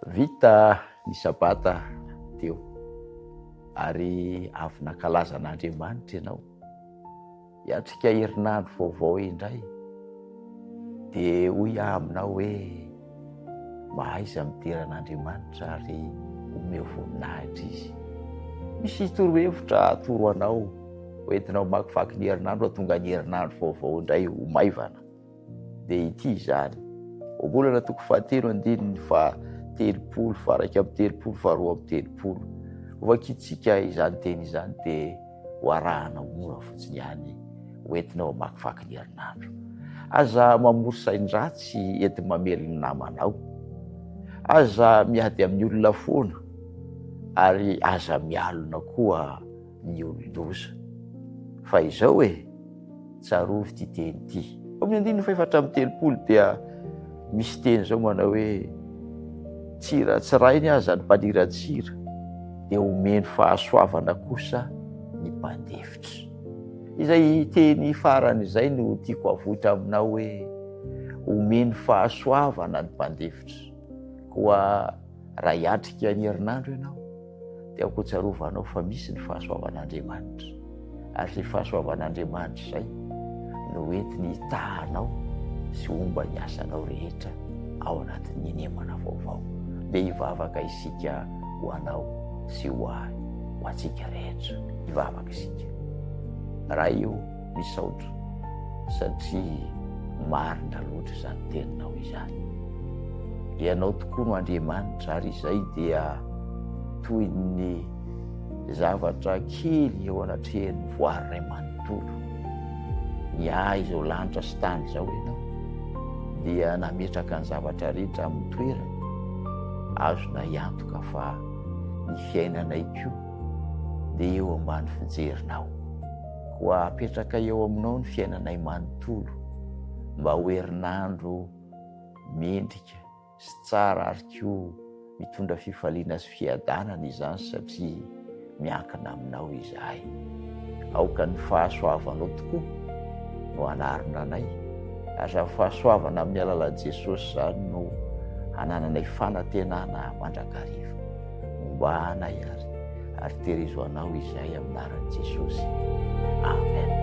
Vita ny sabata teo ary avy nankalaza an'Andriamanitra ianao. Hiatrika herinandro vaovao indray dia hoy aho aminao hoe mahaiza midera an'Andriamanitra ary omeo voninahitra Izy. Misy torohevitra atoro anao hoentinao hamakivaky ny herinandro hahatonga ny herinandro vaovao indray ho maivana. Dia ity izany. Ohabolana toko fahatelo andininy faha-30, faha-31, faha-32. Hovakintsika izany teny izany dia ho arahana mora fotsiny ihany hoentinao hamakivaky ny herinandro. Aza mamory sain-dratsy enti-mamely ny namanao. Aza miady amin'ny olona foana ary aza mialona koa ny olon-doza. Fa izao e, tsarovy ity teny ity. Ao amin'ny andininy fahefatra amby 30 dia misy teny izao manao hoe tsy raha tsy rainy aza ny mpaniratsira dia omeny fahasoavana kosa ny mpandefitra. Izay teny farany izay no tiako havoitra aminao hoe omeny fahasoavana ny mpandefitra. Koa raha hiatrika ny herinandro ianao dia aoka ho tsarovanao fa misy ny fahasoavan'Andriamanitra. Ary izay fahasoavan'Andriamanitra izay no entiny hitahanao sy homba ny asanao rehetra ao anatin'ny nemana vaovao. Dia hivavaka isika ho anao sy ho ahy, ho antsika rehetra. Hivavaka isika. Ray o, misaotra satria marina loatra izany teninao izany. Ianao tokoa no Andriamanitra ary izay dia toy ny zavatra kely eo anatrehan'ny voary iray manontolo. Niahy izao lanitra sy tany izao ianao dia nametraka ny zavatra rehetra amin'ny toerany. Azonay antoka fa ny fiainanay koa dia eo ambany fijerinao. Koa apetraka eo aminao ny fiainanay manontolo mba ho herinandro mendrika sy tsara ary koa mitondra fifaliana sy fiadanana izany satria miankina aminao izahay. Aoka ny fahasoavanao tokoa no hanarona anay ary izany fahasoavana amin'ny alalan'i Jesosy izany no hanananay fanantenana mandrakariva. Momba anay ary ary tehirizo anao izahay amin'ny anaran'i Jesosy. Amen.